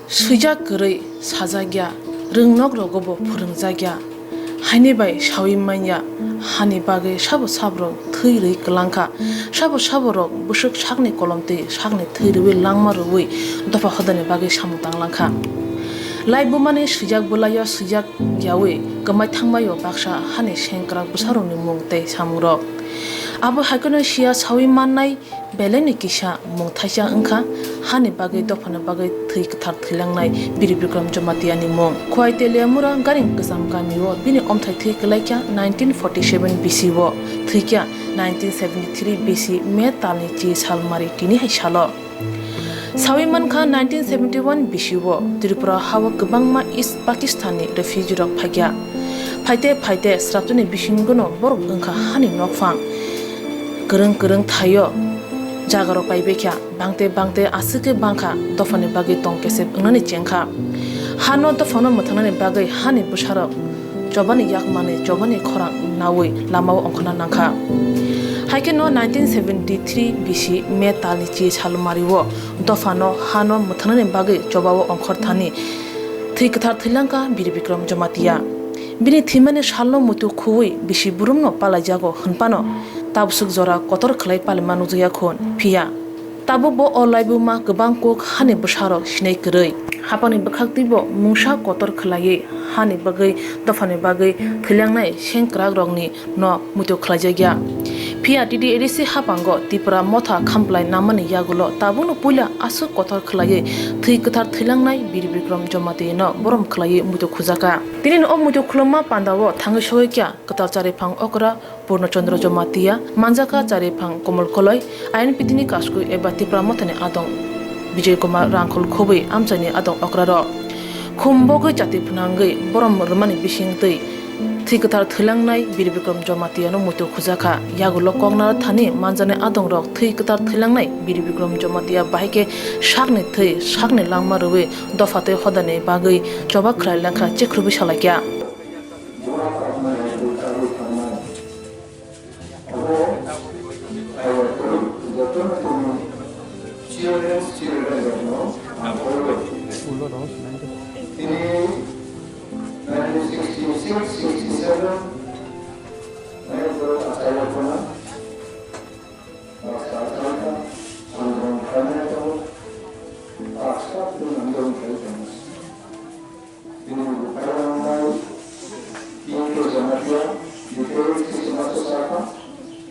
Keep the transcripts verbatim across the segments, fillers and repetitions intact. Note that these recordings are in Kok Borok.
Swijak kwrwi sajak ya, rwngnok rogo bo phwrwngjak ya, haini bai sawi man ya, hani bagwi sabo sabrok thwi rwi kwlang kha, sabo saborok bwswk sakni kolom twi sakni thwi rwi langma rwui dopha hodani bagwi samung tang lang kha. Laibumani swijak bwlaio swijak yaui kwmai thangbaio baksa hani sengkrak bwsarokni mung tei samungrok. Abo haikheno siya sawi mannai belaini kisa mung thaisa wngkha, hani bagwi dophani bagwi thwi kwthar thwilangnai Biri Bikram Jamatia ni mung. Khowai Teliamura Garing Kwcham kamio bini omthai thwi kwlaikha nineteen forty seven B C o, thwikha nineteen seventy three B C May talni chi salmari tini hai salo. Sawi mankha nineteen seventy one B C o Tripura hao kwbangma East Pakistan ni refugee rok phaikha. Phaite phaite sraptini bisingono borok wngkha hani nokphang. Kwrwng kwrwng thaio jagarok paibaikha, bangte bangte aswk khe bangkha dophani bagwi tong kesep wngnani chengkha. Hano dophano mwthangnani bagwi hani bwsarok chobani yakmani chobani khorang naui lamao ongkhorna nangkha. Haikheno nineteen seventy three B C May talni chi salmario dophano hano mwthangnani bagwi chobao ongkhor thani thwi kwthar thwilangkha Biri Bikram Jamatia. Bini thwimani salno muitu khuwi bisi burumno palaijago hwnphano tabswk jora kotor khlai palima nukjakya khun. Phiya tabukbo o laibuma kwbang kuk hani bwsarok sinai kwrwi. Haphangni bwkhaktwibo mungsa kotor khlaiwi hani bagwi dophani bagwi thwilangnai sengkrakrokni no muitu khlaijakya. Phiya T T A D C haphango Tipra motha khamplai namani yagulo tabukno puila aswk kotor khlaiwi thwi kwthar thwilangnai Biri Bikram Jamatia no borom khlaiwi muitu khujaka. Tini o muitu khulumma pandao thangwi sogwi kya kwtal chariphang okra Purno Chandra Jamatia, manjakha chariphang Komol Koloi, I N P T ni kaskui eba Tipra mothani adong Bijay Kumar Rangkhol khobwi amchaini adong okrarok. Khum bogwi chati phnangwi borom rwmani bisingtwi thwi kwthar thwilangnai Biri Bikram Jamatia no muitu khujakha. Yagulo koknaro thani manjaknai adongrok thwi kwthar thwilangnai Biri Bikram Jamatia bahai khe sakni thwi sakni langma rwui dopha tei hodani bagwi choba khlai langkha, chekhrubwi salaikha. Children, children rokno ang koi tini nineteen sixty six, sixty seven, ang koi achai rokno baksa achai rokno ang koi khlainai tongo, baksa khe ang koi khlainai tongo. Bini buphai rwnai, Pinto Jamatia, details khe sima se sakha.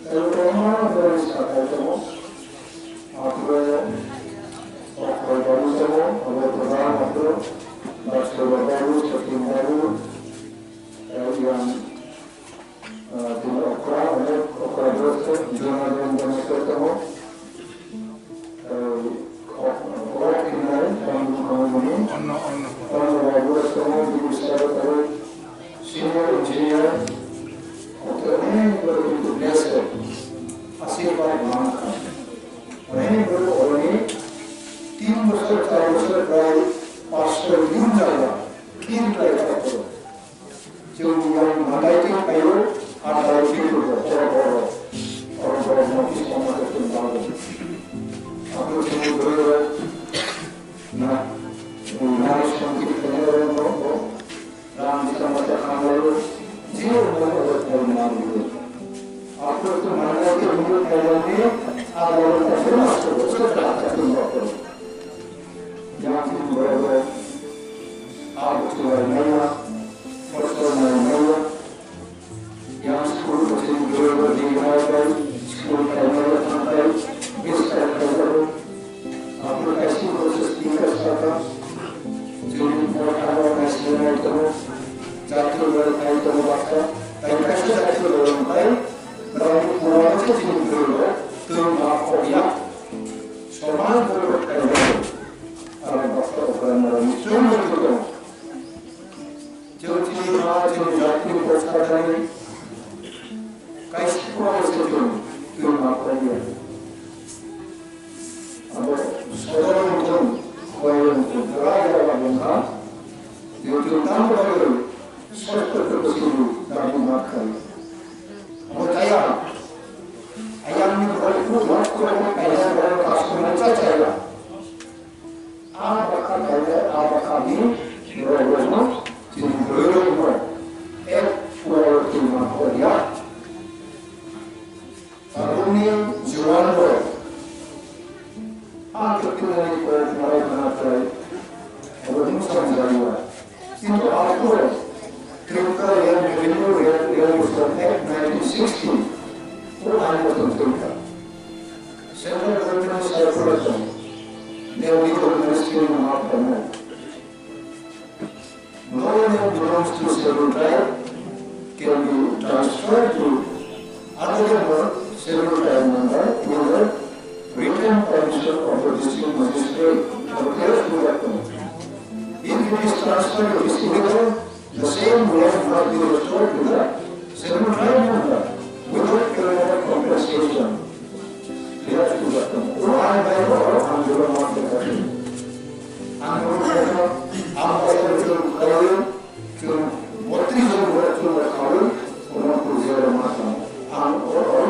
Tei kwbangma borok sakha tongo. Aphuru Okra Babu tongo, abo Pradhan aphuru, Bhaskar Babu, Satyam Babu, tei yang Ah, tini okra, onek okra borok se, jona jona jona se tongo. Eh, ok-, ok hinai, bangni khamani. Onno, onno. Onno bai borok tongo, bini saka tongo, senior engineer. Onek borok kintu blessed. Ashirbad mankha. Onek borok oroni tin bosor, char bosor prai pastor din jala, tin prai pastor. Chwng yang manai twi phaio, a dai twi phaio, borok borok, borok borok no kisa ma khe chwng bago. Aphuru chwng borok na, nai songkir khainai borok no, ram jita mata khamlaio, jio borok borok borok ma rwio. Aphuru chwng manai twi phaio, khainai ni, a borok borok borok ma rwio, borok borok. Yang chwng borok borok, a borok borok maya, borok borok maya. Yang school coaching guru di Mumbai, school primary tangkai, best time kailago. Aphuru kaisi courses tinta sata, juni por abo kaisi nai tongo, jatro bai kai tongo baksa, tai kaisi jatro bai kai, bai kuwa se juni guru, tu ma koya, somaj guru kailago. Aro baksa okra mara ni chum tongo. Chwng chini ma, chini jatini bwskanani kaisa kok se chwng twi ma kok ya. Abo sodor wngthung, koi wngthung, jora jora wngkha. Chwng chwng tamo khe sosto khe bwswk dabi ma khai. Abo chaya. Ayang ni borok kuk ma kuk ma kaisa borok kaisa ma cha chaya. A bakha khainai, a Tripura Land Revenue Re-, Regulation Act nineteen sixty, o ain o tongthokha. Central Government circular tong, they will recognize you in our government. No one who belongs to Scheduled Tribe can be transferred to another Scheduled Tribe member without written permission of the district magistrate or clerical authority. If it is transferred, it is illegal. The same land must be restored to the Scheduled Tribe member without criminal compensation. Tidak cukup. Uang bayar orang anggur mati. Anggur mati. Anggur mati. Anggur mati. Anggur mati.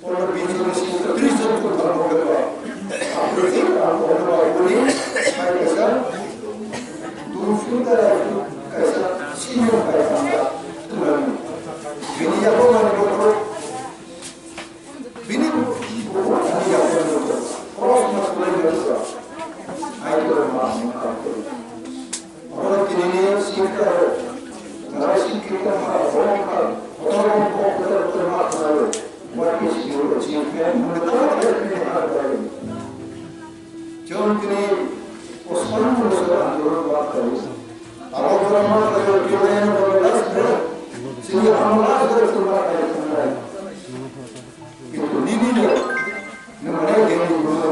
Ondo bijoli singkha tris jon khe dharma khe ba. Ang khe ang ondo bai buni hai kaisa dulfin da kaisa senior kaisa ang kha. Bini yago mani bokro bini bokro ani yago mani bokro cross mas kulai bokro. Ai to ma ang kha. Oro tinini sikha ro. Nara sikha ma ro ma. Otoro ko ko ko ma ko ro. What is your achievement? Mo to ko ko ma ko ro. Chon tini osman mo so andolon ma ko ro. Abo ko ma ko ro. Kyo ne mo ko ro. Sini amo la ko ro ma ko ro. Kintu nini le, nini le, nini le,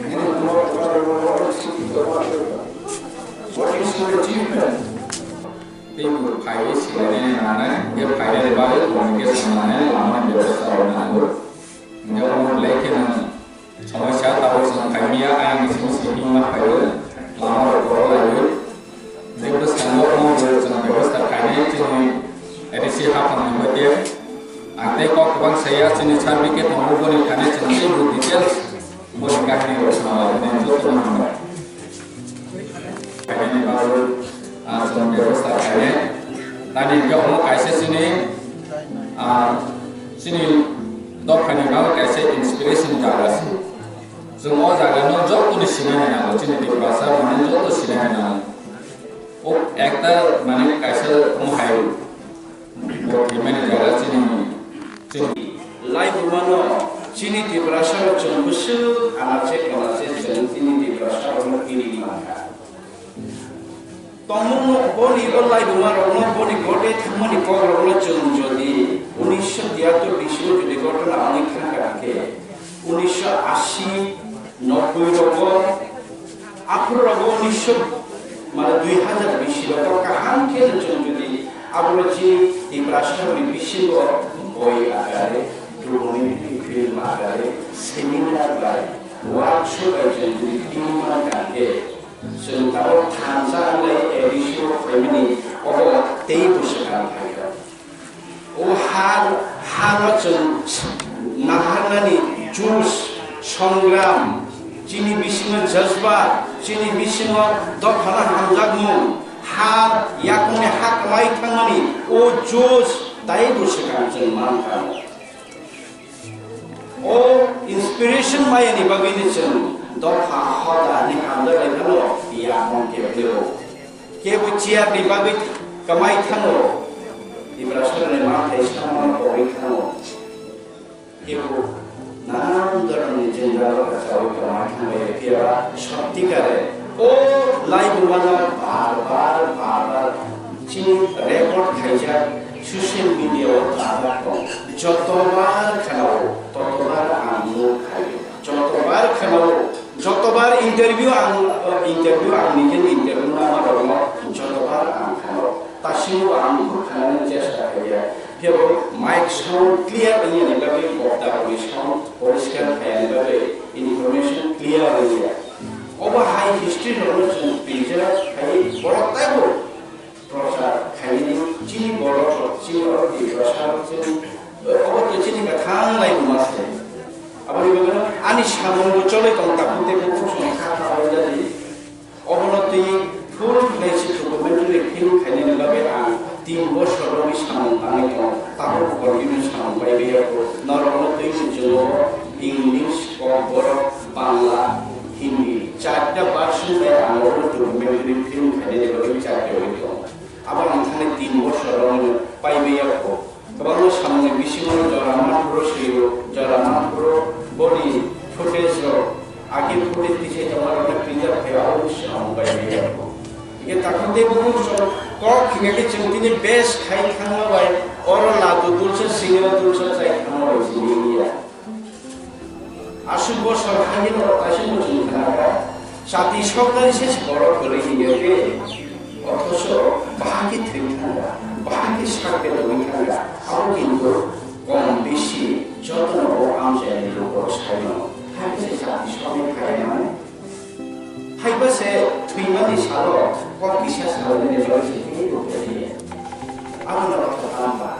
nini le, what is your achievement? Tei bo phaiwi silainani nangnai, hwnkhe phainani bagwi communication nangnai lama bebosta rwna nango. Hwnkhe omo belai kheno somosya tabuk chwng phaimya, ayang simi simi wngma phaiwi, lama rok borok laiwi. Tei bwskango omo bo chwng bebosta khainai chini A D C haphang ni hoite. Ang tei kok kwbang saya chini certificate tongo boni thani chwng tei bo details boni kahini rok swnamani joto no hambai. Khainani bagwi, ah, chwng bebosta khainai. Tani hwnkhe omo kaisa chini, ah, chini dophani bagwi kaisa inspiration jaga se. Chwng o jaga no joto ni sinani nango, chini Tiprasa mane joto sinani nango. O ekta mane kaisa wng hai bo thwimani jaga chini, chini. Laibumano chini Tiprasa rok chwng bwswk anache kwnache chwng chini Tiprasa rok no tini mankha. Tongmungno boni o laibuma rokno boni gode thangmani kok rokno chwng jodi unisho tiyattor bisingo jodi gotona wngwi thangkha hwnkhe unisho ashi nobboi rogo Aphuru rogo unisho mane dui hazar bisi rogo kaham khe chwng jodi abono chini Tiprasarokni bisingo boi agare, documentary film agare, seminar bai, workshop bai chwng jodi tini man kha khe chwng tabok thansa wngwi A D C o phaimani obo tei bwswk ang phaikha. O ha, ha no chwng naharnani juj, songram, chini bisingo jazba, chini bisingo dophano hamjakmung, ha yakungni ha kwmai thangmani o juj taibo swkang chwng mankha. O inspiration mayani bagwini chwng dopha hoda ni hamjak lai phano yakung keblewo. Kebo chair ni bagwi kwmai thango, Tiprasarokni manthai samano pogwi thango. Kebo nanan dhoronni jwngjal rok kasawi kwmai thangbai phiya sottikare o laibumano bar bar bar bar chini record khaijak social media o tabak tong. Jotobar khanao totobar ang muk khaio. Jotobar khanao, jotobar interview ang, interview ang nijeni interview nama rokno jotobar ang khanao. Tasingbo ang muk khanani chesta khaiya. Phiyabo mic sound clear wngya ni bagwi, bokta rokni sound poriskar khaiya ni bagwi, information clear wngya. Obo hai history rokno chwng preserve khai borok taibo prochar khainani chini borok rok, chini oro Tiprasa rok chini, eh, obo to chini kwthang laibuma se. Aboni bagwino ani samungbo choloi tong takhuk tei bukhuk song kha kha bai jadi. Obono twi full fledged documentary film khainani bagwi ang tin bosor rogwi samung tangwi tongo. Tabuk continue samung bai bai yago. Norokno twi chwng English, Kokborok, Bangla, Hindi, char Ang oro documentary film khainani bagwi chakri rwui tongo. Abo ang thani tin bosor romwi paimaya kho. Kwbangma samungni bisingo jora manphro swiyo, jora manphro boni footage rok, agini footage tisai tongmarokno preserve khe abo samung paimaya kho. Hingke takhuk tei bukhuk sok kok hingke chwng tini base khai thangma bai oro ladu dulsa singiro dulsa chai thangma bai sini ya. Aswk bosor hagino rok kaisa muchung thangkha, chati soknani se borok kwrwi hinya khe, othoso bahai khe thwi thangkha, bahai khe sak khe tongwi thangkha, abo kintu kom bisi jotono bo amchaini lukurok sai mano. Hai khe se chati soknai phai mano. Hai ba se thwimani salo kok kisa salo nini bagwi se thwi rw khe. Abono rok tongkha.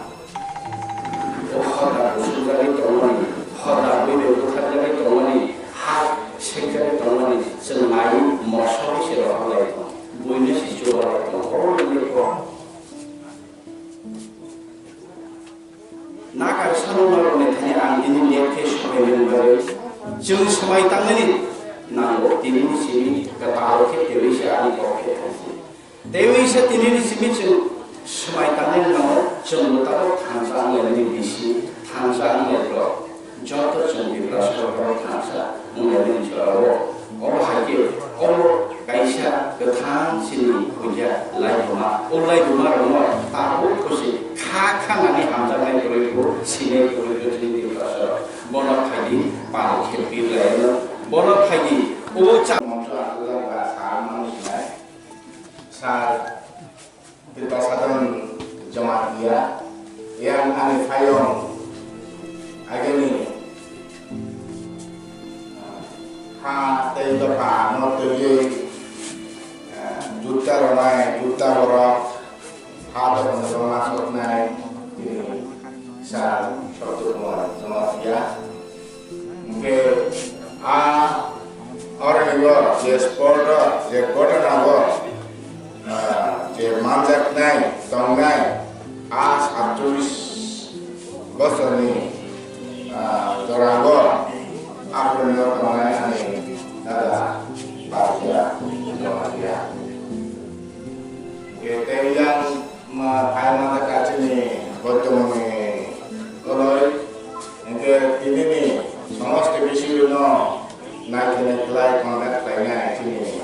O hoda busugjagwi tongmani, hoda buino butharjagwi tongmani, ha sekjagwi tongmani, chwng nai mosok se rohorlai tong, buino se chubalai tong, oro nini kok. Nakar salo norokni thani ang nini net khe sobaimani bagwi chwng swmai tangmani nango, tinini simi kwtal khe twiwi se ani kok khe thangsi. Tei wngsa tinini simi chwng swmai tangnaino chwngbo tabok thansa wnglainani bisi, thansa wnglairok, joto chwng Tiprasa borok thansa wnglainani jorao. Obo hai khe obo kaisa kwthang chini puja laibuma. O laibumarokno tabuk khusi kha kha nani hamjaknai kwrwi bo sinai kwrwi bo chini Tiprasa. Bono phaidi pal khe birlaino. Bono phaidi o cha- Sar Tirta Sadhan Jamatia, yang ani phaiyong agini ha tei dopha no twiwi, eh, jutta ronai, jutta borok ha dopha no rwna soknai, tini Sar Sotto Kumar Jamatia. Hingke a oronigo je spot o, je ghotona o, ah, je manjaknai tongnai, a satchollis bosorni, ah, jorago aphuru tongnai ani dada Bhatia Jamatia. Hingke tei yang Ma, phai manjakha chini bortomani koloi, hingke tinini somosto bisingno naikhene khlai contact khlainai chini,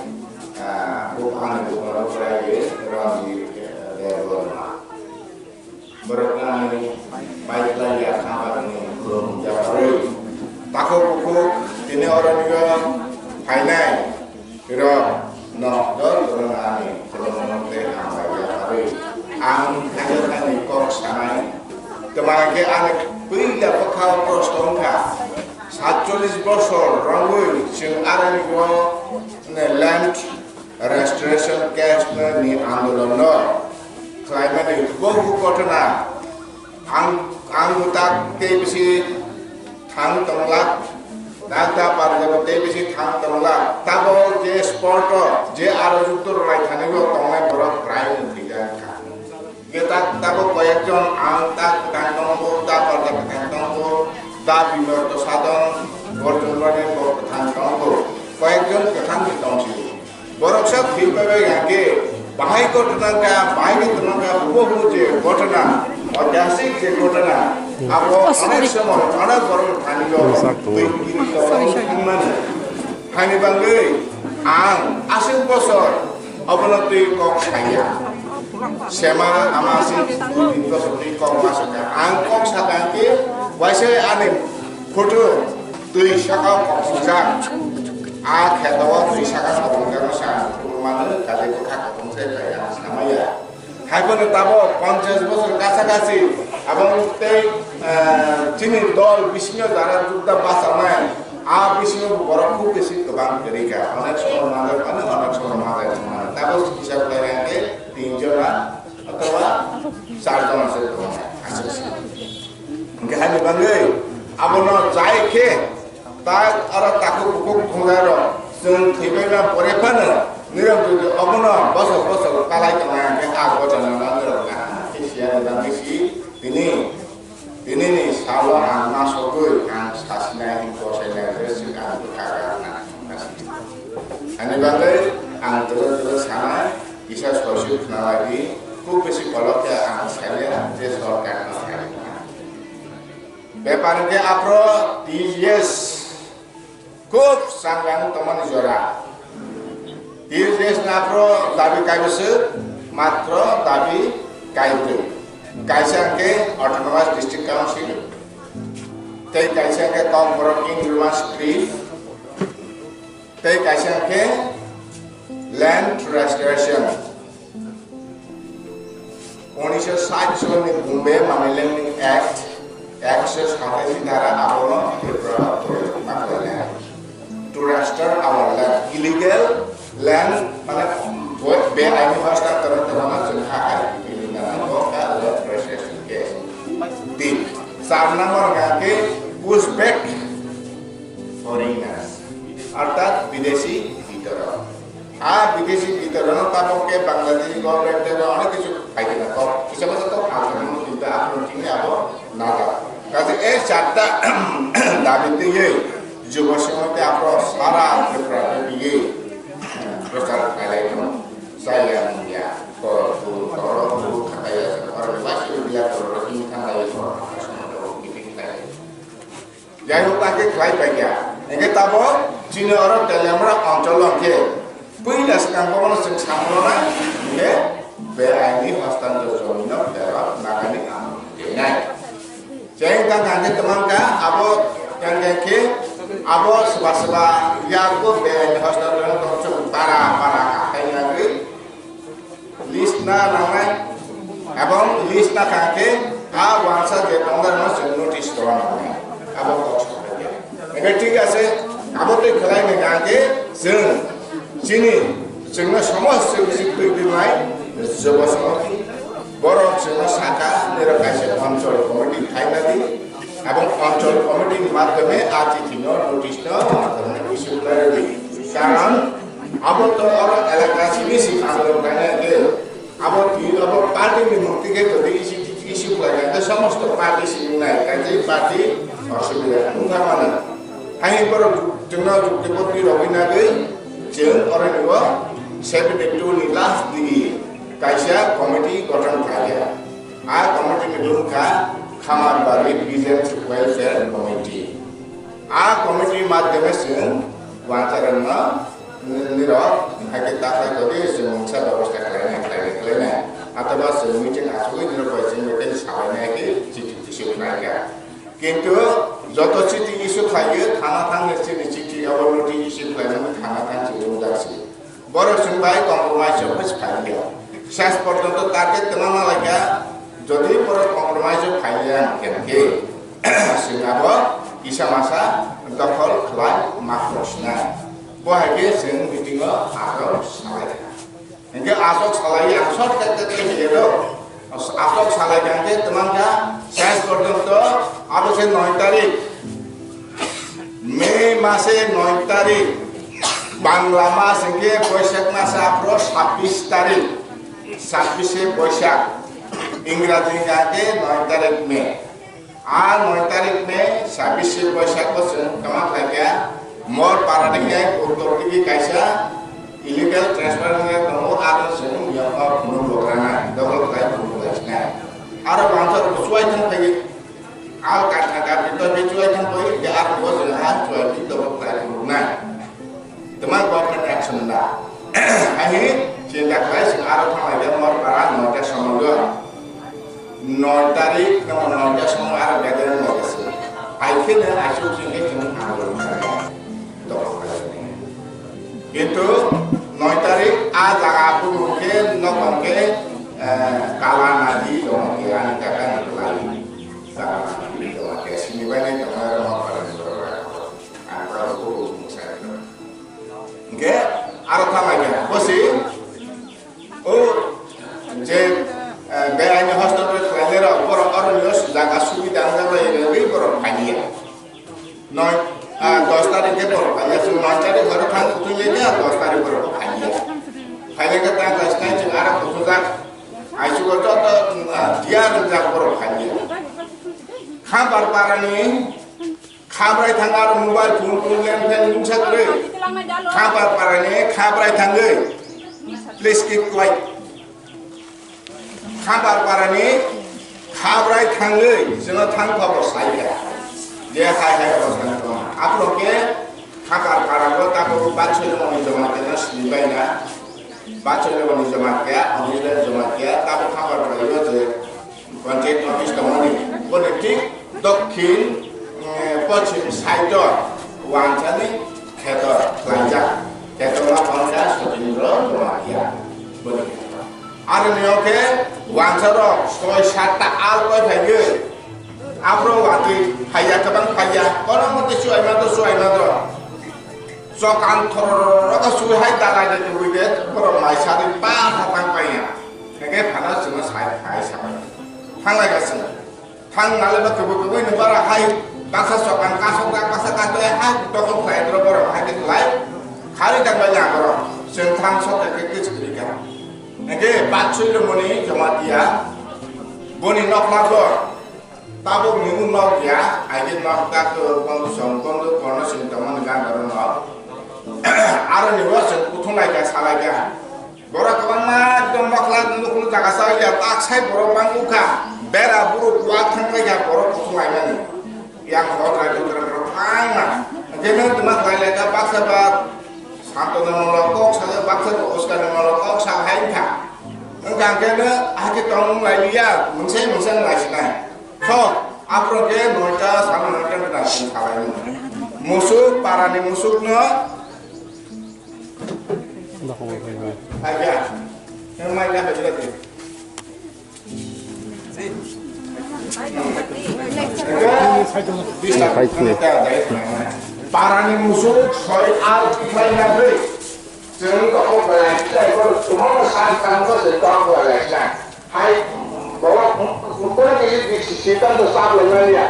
ah, buk ani bukno khlai Ranjit, eh, Debbarma. Borok ani bai khlai ya khambarni khulum jakarwi. Takhuk bukhuk tini oronigo phainai. Hwrok no jotono ani khulumung tei hambai yakarwi ang khaina thani kok sanai. Twma khe ani puila bwkha o prosto wngkha. Satchollis bosor romwi chwng aroni bo land restoration case ni andolon no khlaimani bohu ghotona ang, ang tak tei bisi thang tonglak, tak da parjabo tei bisi thang tonglak, tabo je spot o je aro jukto rwlai thani bo tongnai borok crime wng thwijak kha. Hingke tak tabo koyekjon ang tak kwthang tongo, da parja kwthang tongo, da Bimorto Sadon, Borjun Rani bo kwthang tongo, koyekjon kwthang ni tongsi. Borok sak thwi pai bai hingke bahai ghotona wngkha, bahai ghotona wngkha, hubo hubo je ghotona, oitihasik je ghotona, abo onek somoy, onek borok thani o twi kiri o thangmani. Haini bagwi ang aswk bosor obono twi kok saya. Sema ama aswk dui tin bosor twi kok ma sakha. Ang kok sakha hingke waisa ani photo twi saka o kok sujak. A kheto o twi saka o kok sujak sa mano kajai bwkha kok se pai ang samaya. Haiphano tabok ponchash bosor kacha kachi aboni tei, eh, chini dol bisingo jara jutta bachanai, a bisingo borok khub bisi kwbang kwrwi kha. Onek somo majak mano, onek somo majak mano. Tabok hisab khlai khe tin jona othoba char jona se tongo aswk se. Hingke haini bagwi abono jai khe tak aro takhuk bukhuk thungjakrok chwng thwibaima pore phano nirok jodi obono bosor bosor kalai tongnai hingke a ghotona no nirok nahana khe siya ni bagwi si tini, tinini salo ang nasogwi ang sasinai hing kosainai rwswk ang bwkha rwna thangkha si. Ani bagwi ang tebo tebo sana kisa soisui khna lagi, khub besi kolok khe ang saliya je sorkar no saliya. Bepar hwnkhe aphro T G S khub sangrang tongmani jora. T G S ni aphro dabi kaibwswk, matro dabi kaibrwi. Kaisa hwnkhe Autonomous District Council, tei kaisa hwnkhe Kokborok King Rumas Tree, tei kaisa hwnkhe Land Restoration. Unisho sait sonni Bombay Money Lending Act, ekso satai dhara abono Tripura o proyog ma khlainai. To restore our land, illegal land, mane bo-, beaini hostantoron tongmano chwng ha hai illegal bo ka land restoration case. Tin, char number hwnkha khe push back foreigners, artat bidesi bitorok. A bidesi bitorok no tabok khe Bangladeshi government tei onek kichu paikha na kok, kisa masa kok akhorno kintu akhorno tini abo naga. Kaje e charta dabi twiwi Jubo Samiti aphro sara Tripura twiwi prochar khailai no chaya mungya. Koro tu, koro tu khataya, oro ni basi dia koro ni khanai koro meeting khailai. Jai hok, ta khe khlai pai kha. Hingkhe tabok chini oro Teliamura onchol o hwnkhe puila swkang bono chwng samano na, hingkhe beaini hostantor jomino pherok nagani amoni teinai. Cheng tang hingkhe twmang kha abo, yang yang khe abo swba swba yago beaini hostantor tong chwng para para akhai nagwi. List na nangnai, ebong list na kha khe a wansa je tongda no chwng notice rwna nangnai. Abo kok sakha ya. Ebe thik ase, abo tei khlai ni kha khe chwng chini chwngno somos chwng si twi twi mai jobo somoti borok chwngno saka nero kaisa control committee khaina di. Ebong control committee ni madhyome a chithi no notice no issue khlai di. Karon abo to oro elaka simi si andolon khaina khe abo twi abo party ni mukti khe to issue issue khlai khe somosto party si nai kaje party osubida wngkha mani. Hai borok chwngno jukti botwi rogwi nagwi chwng oro ni o seventy two ni last digi kaisa committee gothon khlai kha. A committee ni mung kha Khamarbari Peasants Welfare Committee. A committee madhyome chwng wansa rwngno nirok hai khe ta khlai tongwi chwng mungsa bebosta khlainai, khlainai, khlainai. Ataba chwng meeting achugwi nirok bai chwng meeting salainai khe chithi issue khlai kha. Kintu joto chithi issue khlaiwi thana thangni chini chithi abo notice issue khlainani thana thang chwng nukjak si. Borok chwng bai compromise o phai phailiya. Ses porjonto target twma nalaikha, jodi borok compromise o phailiya hwnkhe, chwng abo kisa masa dokhol khlai ma khoroksinai. Bo hai khe chwng meeting o aswk salaikha. Hwnkhe aswk salai ang shortcut khe khe do. Aswk salai kha hwnkhe twmang kha ses porjonto abo se noi tarik. May mase noi tarik, Bangla mas hwnkhe Boishak mas aphro sabbish tarik, sabbish Boishak, Ingraji hwnkhe noi tarik May. A noi tarik May, sabbish Boishak bo chwng kama khlaikha, mor para ni khe uttor digi kaisa illegal transfer wngya tongo, aro chwng yang o phunuk rok rana, double khlai phunuk rok rana. Aro bangsa rok chuai thang phai. Al karna karni to je chuai thang koi, je ar bo je ha chuai di to khlai rukna. Tama government action da. Ahi chinta khlai sing aro thanglai de mor para noita somogo. Noi tarik no noita somogo aro gathering lagasi. Ai khe ne ai suk sing khe sing aro. Kintu noi tarik a jaga phuru khe nokong khe, eh, kala nadi tong khe ani kaka ni lai jaga nadi tong khe sini bai nai tong khe rong kala ni tong khe ang kala phuru mung sai tong khe aro thanglai khe bosi o je, eh, beaini hostel khlainai rok borok aro ni jaga subida wngkha bai borok phaiya. Noi, ah, dos tarik khe borok phaiya, chwng noi tarik horo thang kutung le ya, dos tarik borok phaiya. Phaiya khe ta dos tarik chwng aro kutung jak, ai chugo joto, ah, dia rok jak borok phaiya. Kha bar parani, kha brai thang aro mobile phone, phone len phen lungsa kwrwi. Khabar parani khabrai thangwi, please keep quiet. Khabar parani khabrai thangwi chwngno thang khobor saikha. Je hai hai khobor sana tong. Apro ke khabar parani tabuk bansoi no joma kena sini baina. Bansoi no joma kya, oni joma kya, tabuk khabar parani je Panchayat office tongmani, boni thik dokhin, eh, pochim side o wansani kheto khlaijak. Kheto ma phone kha Sotindro Jamatia. Boni kheto. Aro ni oke wansa rok soi satta al koi phaigwi. Abro watwi phaiya, kwbang phaiya. Kono mote suai ma do, suai ma do. Chokang thorororo suai hai dalai de tubui de, borok mai sadi pa ha tang paiya. Hingke phano chwngno sai, sai sabai. Thanglai ka chwng. Thang nale ba kubu kubu ni bara hai baksa chokang kasok dak baksa kasok hai dokol khlai dro borok hai ke khlai. Khari dak bai ya borok. Chwng thang sok ke ke chwri ka. Hingke bat sui lo moni Jamatia. Boni nok ma do. Tabuk ni nok ya, aige nok dak to kondo song kondo kono sing tongmani gan daro nok. Aro ni bo chwng kuthung lai ka salai ka. Borok kwbangma ekdom mokla nukunu jaga sa ya, tak sai borok bang ukha. Bera buruk wa thang lai ya borok kuthung lai mani. Yang hot lai dun dun borok thang na. Jeno tuma lai lai ka baksa ba santo na molo kok sa baksa ba uska na molo kok sa hai kha. Engkang kene ake tong lai ya, mungse mungse lai sinai. So, apro ke noita, sano noita ke dancing khalai. Musuk, parani musuk no. Aja. Yang main apa juga tu? Parani musuk, soi al, khlai na dui. Chwng kok belai khlai, kok tumung san tang kok se kok belai khlai. Hai, bawa, mukul ke si, si, si, kan to sab lengan ya.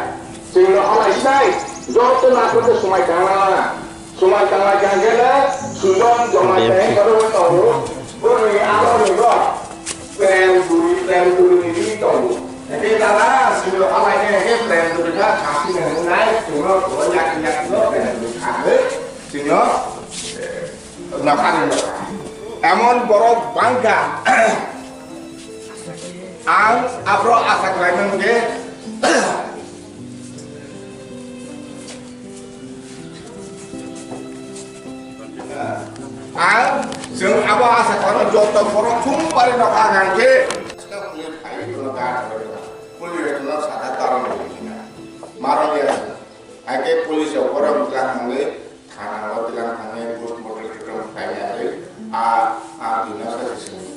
Chwng no halai sai, joto na ko to sumai tang na. Sumai tang na jang ke na, sujong joma tang ko ro to ro. Bo ni alo ni bo. Plan duri, plan duri ni di to. Tapi tara, sujong halai ke, ke plan duri ka, kasi na nai, chwng no ko ya, ya, no, plan duri ka, he. Chwng no, eh, Nokha ni nokha. Emon borok bangkha. Ang aphro asa khlaimani hwnkhe, ang chwng abo asa khlaimani joto borok chum bari nokha hwnkhe. Police rok borok tlang thangwi, thana o tlang thangwi post mortem khaina twi a, a, dino sa se sini.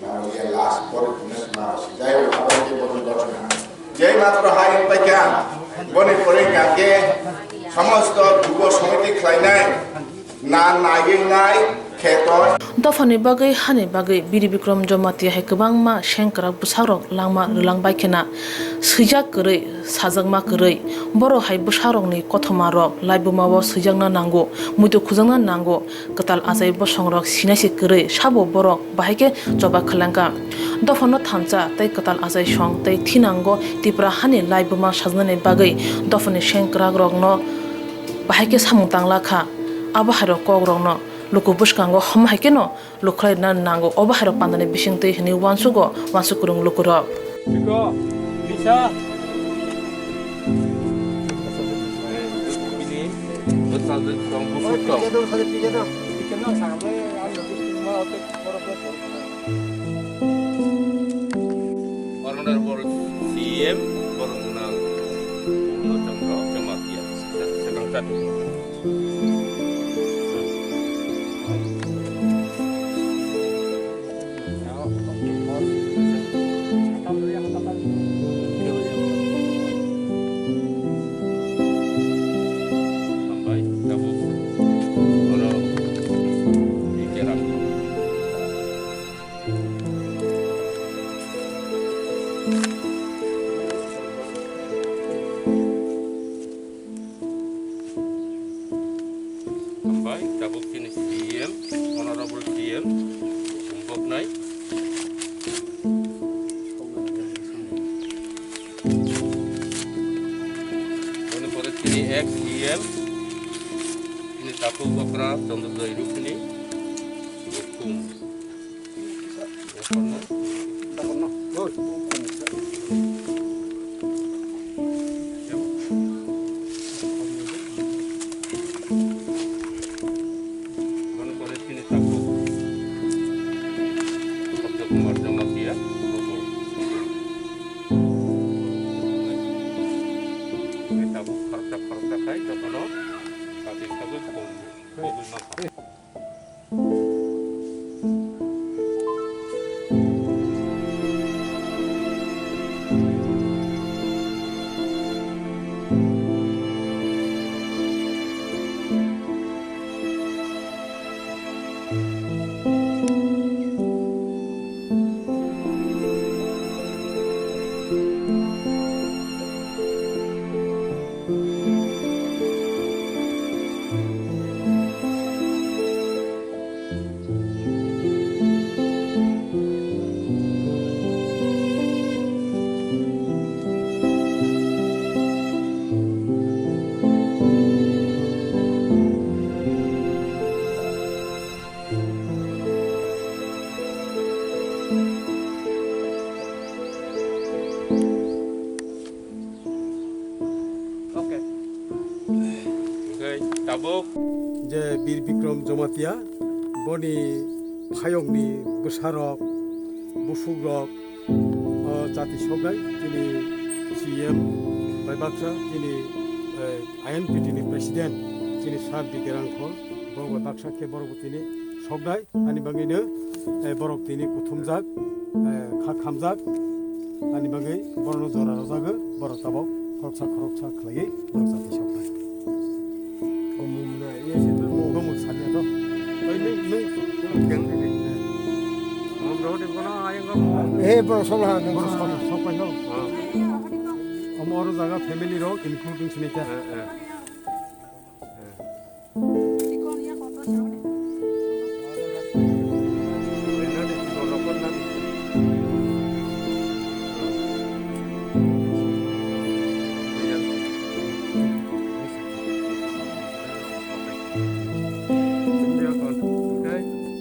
Memorial last pore dino sima si jai ho abo ke bono gotna. Jai matro hai paikha, boni pore hwnkhe somosto jubo somiti khlainai, na naiwi nai kheto. Dophani bagwi, hani bagwi Biri Bikrom Jamatia hai kwbangma sengkrak bwsakrok langma rwlang bai khena swijak kwrwi, sajakma kwrwi. Borok hai bwsakrokni kothoma rok laibuma o swijakna nango, muitu khujakna nango. Kwtal achai bosongrok sinai se kwrwi, sabo borok bahai khe choba khlangkha. Dophano thansa tei kwtal achai song tei thinango Tipra hani laibuma sajnani bagwi dophani sengkrakrokno bahai khe samung tangla kha. Abo hairok kokrokno luku bwskango hom hai kheno lukhlai rwna nango. Obo hairok pandani bisingtwi hwnwi uansugo uansuk kwrwng lukurok. Biko, bisa. Bini, bwsajwk tong, bwswk tong. Honorable C M Boromgwnang Purno Chandra Jamatia, Second Chat. Hambai, tabuk. Oro, ikeram. Hambai, tabuk chini C M, Honorable C M, Bumboknai. Boni pore chini ex C M, chini Takhuk okra Chandrojoy Ruphini, Bukhum. Bono pore chini takhuk Sabja Kumar Jamatia, Rokor. Chini takhuk khoroksa khoroksa khai jotono kati sagwi khum bogwi mankha. Okay. Hwnkhe tabuk. Je Bir Bikram Jamatia, boni phayokni bwsarok, busukrok, o jati soknai, chini C M bai baksa, chini, eh, I N P T ni president, chini Sir D K Rangkhol, borok bai baksa khe borok bo tini soknai. Ani bagwino, eh, borok tini kuthumjak, eh, kha khamjak. Ani bagwi borokno jora rwjago, borok tabok khoroksa khoroksa khlaiwi borok jati soknai. Bumung saliya to. Oi, nwng, nwng. Eh, borok sokla ha, borok sokla, sokpai no. Omo oro jaga family rok including sinita.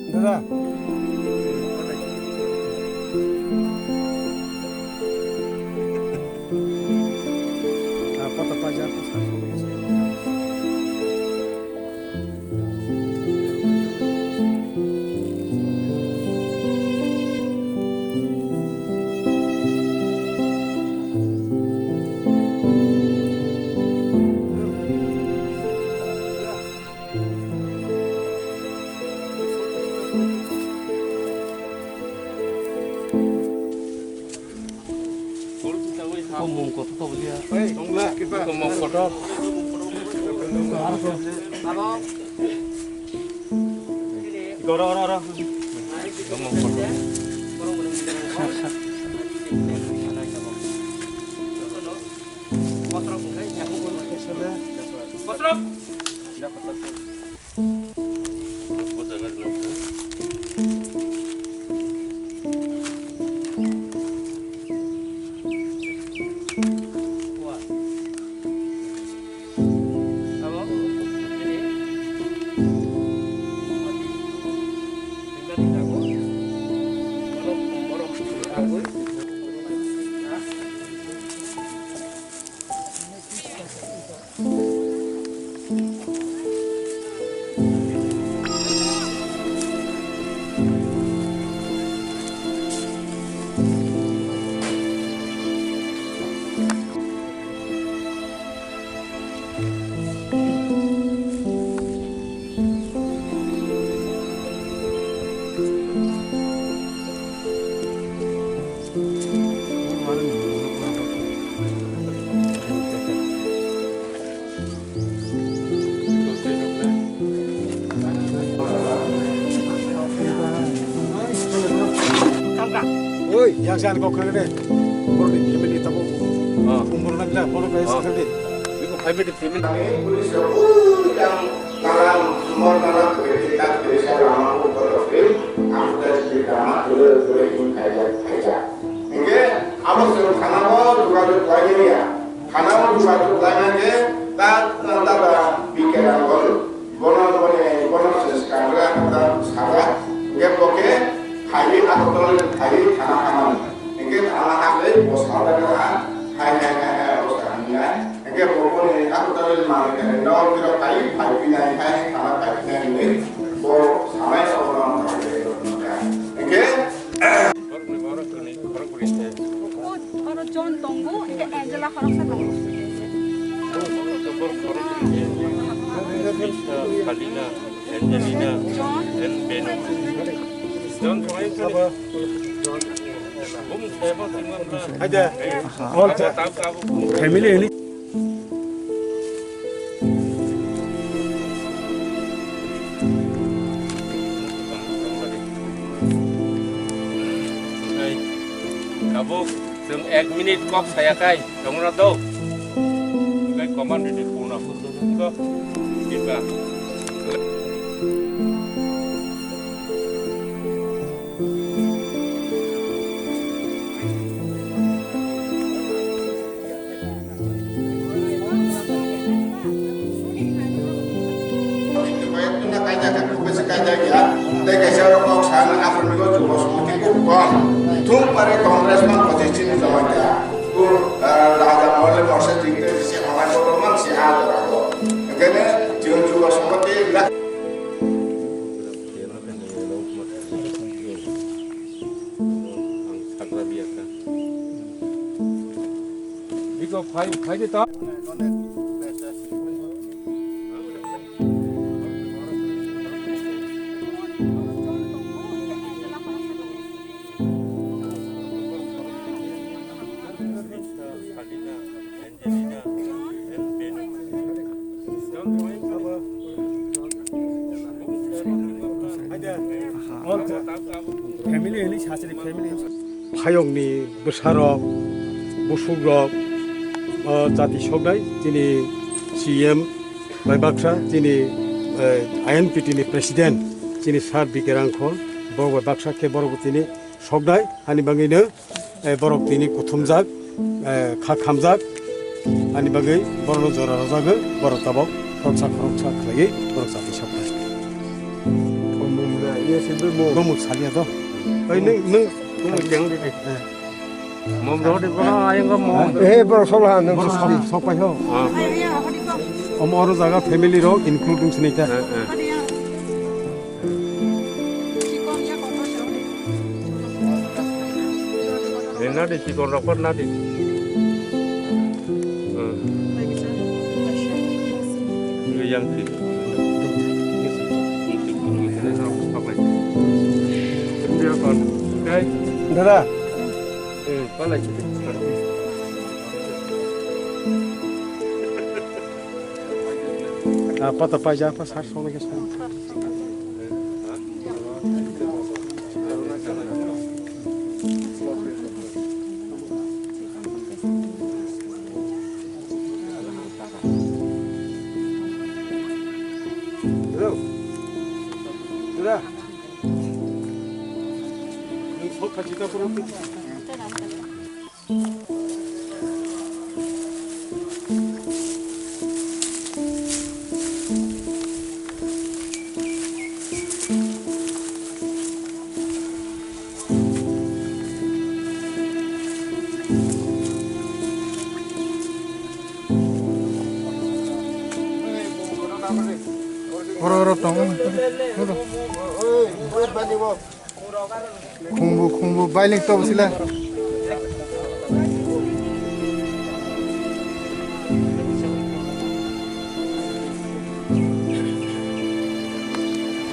Dada. Ah, pata paja. Komung kotor to boliya. Komung kotor. Oro, oro, oro. Komung kotor. Oi, yang jangan kau kena deh. Baru di, ini di tabung. Ah. Umur enam belas, baru kayak sekali. Ini kok five minute, five minute. Kami police yang, uh, yang Nalang, Sumbar Nalang, Bukit Tingkat, Desa Lama, Kota Film, Angkutan Sipil Dama, Dule, Dule, Ini Kaja, Kaja. Hingke, amo sing thana o jogajog khlaimani ya. Thana o jogajog khlaimani je, ta, ta, ta, ta, bikhe rang o. Bono Pai, pai pinai, pai, khana pai pinai hinwi bo sanai sobo no pai pinai hinwi. Hingkhe Oro John tongo, hingke Angela khoroksa tongo. Salina, Angelina, John. And Beno. John, John. Haida. All family ini. Tabuk, chwng ek minute kok saya kai, tongra do. Kai command di puna. Ko, kita. Tei kaisa rok kok san, aphuru ni gotiro bosong tei kok kom. Thung pare Congress man photo chini joma kya. Ku, ah, Raja Mole Morse Jingte si hama ko man si ha jora ko. Kene, Jing Ju bosong tei la. Biko phai, phai de ta. Phayokni bwsarok, busukrok, o jati soknai chini C M bai baksa, chini, eh, I N P T ni president, chini Sir B K Rangkhol, borok bai baksa khe borok bo tini soknai, ani bagwino, eh, borok tini kuthumjak, eh, kha khamjak, ani bagwi borokno jora rwjagwi, borok tabok khoroksa khoroksa khlaiwi borok chati soknai. Bo mung saliya do. Oi, nwng, nwng. Mom rodi kono ayang ko mom. Eh, borok sok la, nwng borok sok, sok pai ho. Ah. Omo oro jaga family rok include wng sinai ta. Eh, eh. Eh, nadi, chikon rok por nadi. Hmm. Yang si. Dia kon. Dai. Dada. Eh, palai chidi. Ah, pata paja, apa sar solo ke sar. Hello. Dada. Nung sok kha chita pura. Oro, oro, tong. Khumbu, khumbu, bailing to sila.